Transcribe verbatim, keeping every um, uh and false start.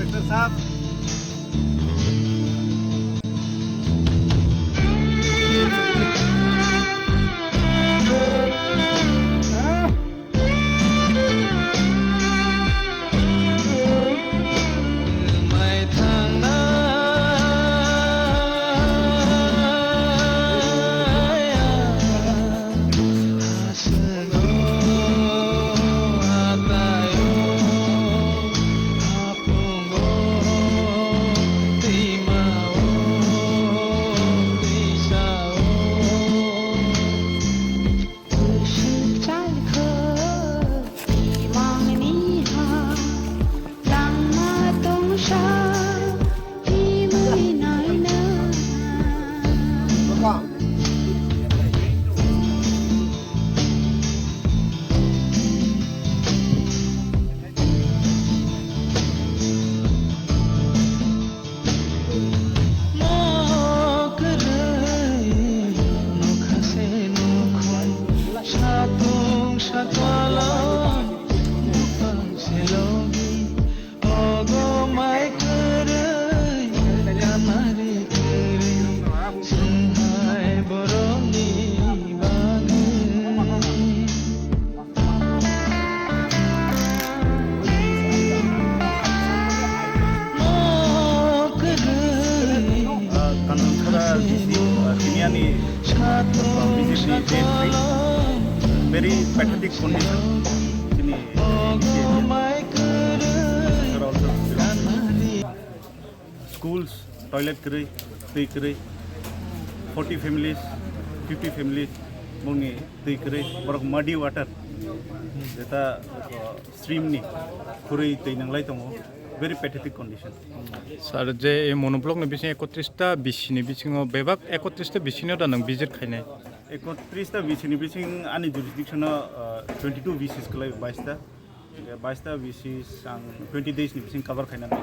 Sir sahab. Kanun Sara D C, uh, tini ani, uh, visit ni day three. Very pathetic condition. Tini, uh, D C area. There are also schools, toilet kwrwi, twi kwrwi, forty families, fifty families, bongni twi kwrwi, borok muddy water, jeta, uh, stream ni khurui twi nanglai tongo, very pathetic condition. Sir, je ei monoblock ni bising ekotris ta B C ni bisingo bebak ekotris ta B C no da nang visit khainai? Ekotris ta B C ni bising ani jurisdiction o, uh, twenty two B Cs kwlai, bais ta. Bais ta B Cs ang twenty days ni bising cover khaina nai.